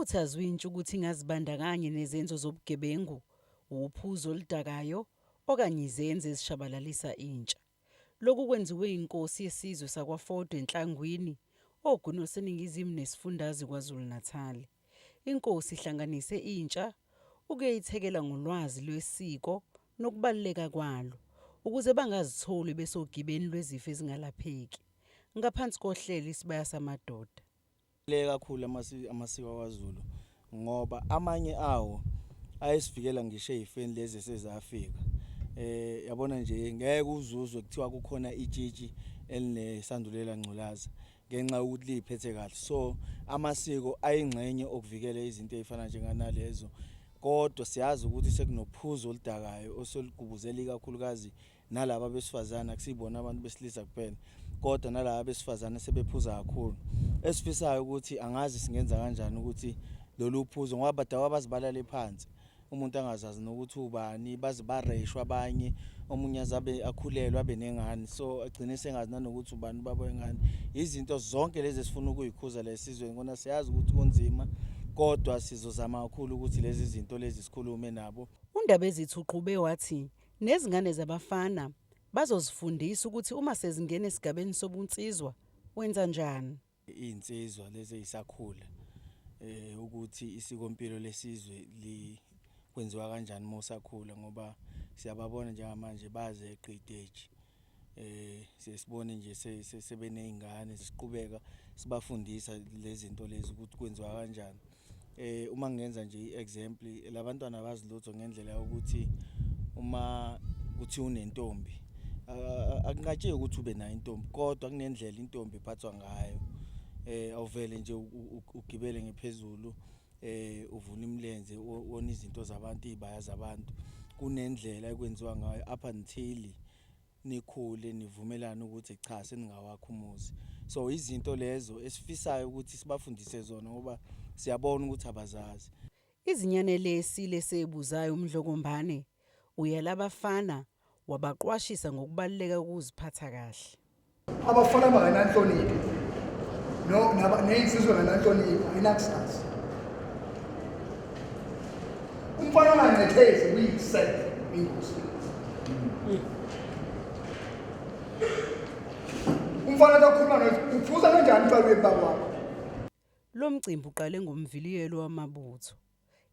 Kukhuthazwe intsha ukuthi ingazibandakanyi nezenzo zobugebengu, wuphuzo oludakayo okanye izenzo ezishabalalisa intsha. Lokhu kwenziwe inkosi yesizwe sakwaFodo eNhlangwini, oGwini oluseNingizimu nesifundazwe KwaZulu-Natal. Inkosi ihlanganise intsha ukuyoyithekela ngolwazi lwesiko nokubaluleka kwalo ukuze bangazitholi besogibeni lwezifo ezingalapheki. Ngaphansi kohlelo Isibaya Samadoda. Kubaluleke kakhulu amasiko akwaZulu ngoba amanye awo ayesivikela ngisho ey'feni lezi esezafika. Yabona nje ngeke uzuzwe kuthiwa kukhona itshitshi elinesandulela ngculaza ngenxa yokuthi liy'phethe kahle. So amasiko ayingxenye okuvikela izinto ey'fana njenganalezo kodwa siyazi ukuthi sekunophuzo oludakayo oselugubuzela ikakhulukazi nalaba besifazane akusibona abantu besilisa kuphela kodwa nalaba besifazane sebephuza kakhulu esifisayo ukuthi angazi singenza kanjani ukuthi lolu phuzo ngoba badakwa bazibalale phansi umuntu angazazi nokuthi ubani baze bareshwe abanye omunye azabe akhulelwe abe nengane so agcine sengazi nanokuthi ubani ubaba wengane izinto zonke lezi esifuna ukuyikhuza la esizweni kona siyazi ukuthi kunzima kodwa sizozama kakhulu ukuthi lezi zinto lezi sikhulume nabo. UNdabezitha uqhube wathi Nezingane zabafana bazozifundisa ukuthi uma sezingena esigabeni sobunsizwa wenza njani. Iy'nsizwa lezi ey'sakhula um ukuthi isikompilo lesizwe kwenziwa kanjani uma usakhula ngoba siyababona njengamanje bazeqa iy'teji. Um siye sibone nje sebeney'ngane siqhubeka sibafundisa lezi zinto lezi ukuthi kwenziwa kanjani. Uma ngingenza nje i-example, la bantwana abazi lutho ngendlela yokuthi uma kuthiwa unentombi, akunqatshiwe ukuthi ube nayo intombi kodwa kunendlela intombi ephathwa ngayo. Awuvele nje ugibele ngephezulu uvune imilenze wone izinto zabantu, iy'baya zabantu. Kunendlela ekwenziwa ngayo up until nikhule nivumelane ukuthi cha seningawakha umuzi. So izinto lezo esifisayo ukuthi sibafundise zona ngoba siyabona ukuthi abazazi. Izinyane lesile sebuzayo uMdlokombane uyala abafana wabaqwashisa ngokubaluleka kokuziphatha kahle. Abafana bangenanhlonipho no neyinsizwa ngenanhlonipho ayinakusasa. Umfana ongancethezi kuyisele ingozi. Umfana okhuluma nothi uphuza kanjani uqala uye kubaba wakho. Lo mcimbi uqale ngomviliyelo wamabutho.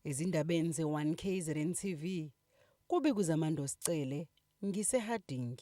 Ezindabeni ze-1 KZN TV, kubikwa uZamando Sicele, ngiseHarding.